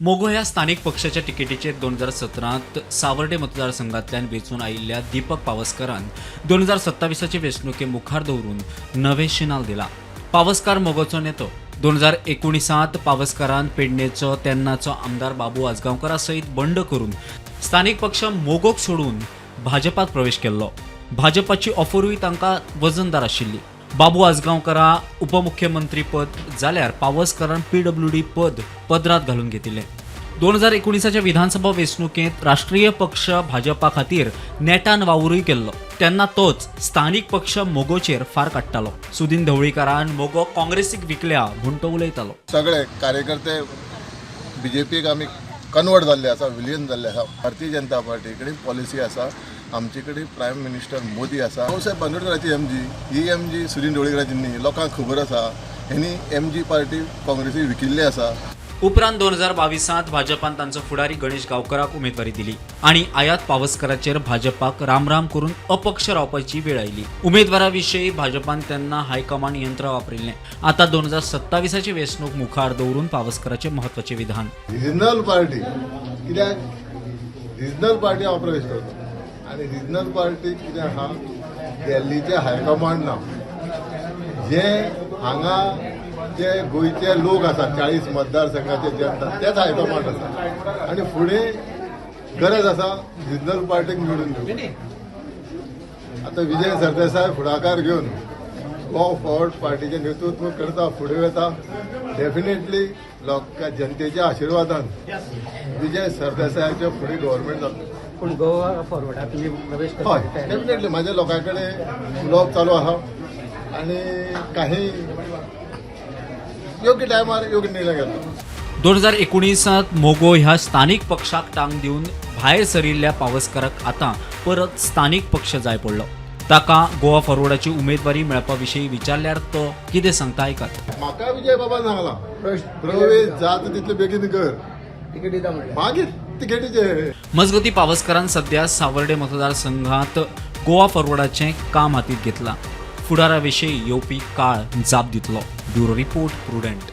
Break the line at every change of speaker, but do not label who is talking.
मोगो ह्या स्थानीक पक्षाच्या तिकेटीचेर 2017त सावर्डे मतदारसंघांतल्यान वेंचून आयिल्ल्या दीपक पावसकारान 2027आचे वेंचणुके मुखार दवरून नवें शिनाल दिला. पावसकार मोगोचो नेतो. 2019त पावसकारान पेडणेचो तेन्नाचो आमदार बाबू आजगांवकारा सयत बंड करून स्थानीक पक्ष मोगोक सोडून भाजपात प्रवेश केल्लो. भाजपाची ऑफरूय तांकां वजनदार आशिल्ली. बाबू आजगांवकारा उपमुख्यमंत्रीपद जाल्यार पावसकारान पीडब्ल्यूडी पद पदरात घालून घेतिल्लें. 2019आच्या विधानसभा वेंचणुकेंत राष्ट्रीय पक्ष भाजपा खातीर नेटान वावरूय केल्लो. तेन्ना तोच स्थानीक पक्ष मोगोचेर फार काडटालो. सुदीन ढवळीकारान मोगो काँग्रेसीक विकल्या म्हूण तो उलयतालो.
सगळे कार्यकर्ते बीजेपीक आमी कन्वर्ट जाल्ले आसा, विलीन जाल्ले आसा. भारतीय जनता पार्टी कडेन पॉलिसी आसा, आमचे कडेन प्रायम मिनिस्टर मोदी आसा. भाऊसाहेब बांदोडकराची एमजी ही एमजी सुदीन ढवळीकराची न्ही. लोकांक खबर आसा, हेणी एमजी पार्टी काँग्रेसीक विकिल्ली आसा.
उपरांत 2022त भाजपान तांचो फुडारी गणेश गांवकराक उमेदवारी दिली आनी आयात पावसकराचेर भाजपाक रामराम करून अपक्ष रावपाची वेळ आयली. उमेदवारा विशीं भाजपान तेन्ना हायकमांड यंत्र वापरिल्लें. आता 2027आची वेंचणूक मुखार दवरून पावसकराचें म्हत्वाचें विधान.
रिजनल पार्टी कित्याक, रिजनल पार्टी हांव प्रवेश करता आनी रिजनल पार्टी कितें आहा, दिल्लीचें हायकमांड ना. जे हांगा जे गोंयचे लोक आसा, 40 मतदारसंघाचे जनता, तेच हायकमांड आसा आनी फुडें गरज आसा रिजनल पार्टीक निवडून दिवपाक. आतां विजय सरदेसाय फुडाकार घेवन गोवा फॉरवर्ड पार्टीचें नेतृत्व करता, फुडें वता. डेफिनेटली लोकां जनतेच्या आशिर्वादान विजय सरदेसायाच्या फुडें गव्हर्मेंट जातलें.
पूण गोवा फॉरवर्डात तुमी प्रवेश
हय.
करपाची तयारी?
डेफिनेटली, माझ्या लोकां कडेन उलोवप चालू आहा आनी काही योग्य टायमार योग्य निर्णय घेतलो.
2019त मोगो ह्या स्थानीक पक्षाक टांग दिवन भायर सरिल्ल्या पावसकाराक आतां परत स्थानीक पक्ष जाय पडलो. ताका गोवा फॉरवर्डाची उमेदवारी मेळपा विशीं विचारल्यार तो कितें सांगता, आयकात.
म्हाका विजय बाबान सांगला, प्रवेश जाता तितले बेगीन कर.
तिकीट दिता म्हणल्यार?
मागीर तिकेटीचे.
मजगती, पावसकारान सध्या सावर्डे मतदारसंघात गोवा फॉरवर्डाचें काम हातीत घेतलां. फुडारा विशीं येवपी काळ जाप दितलो. Bureau report, Prudent.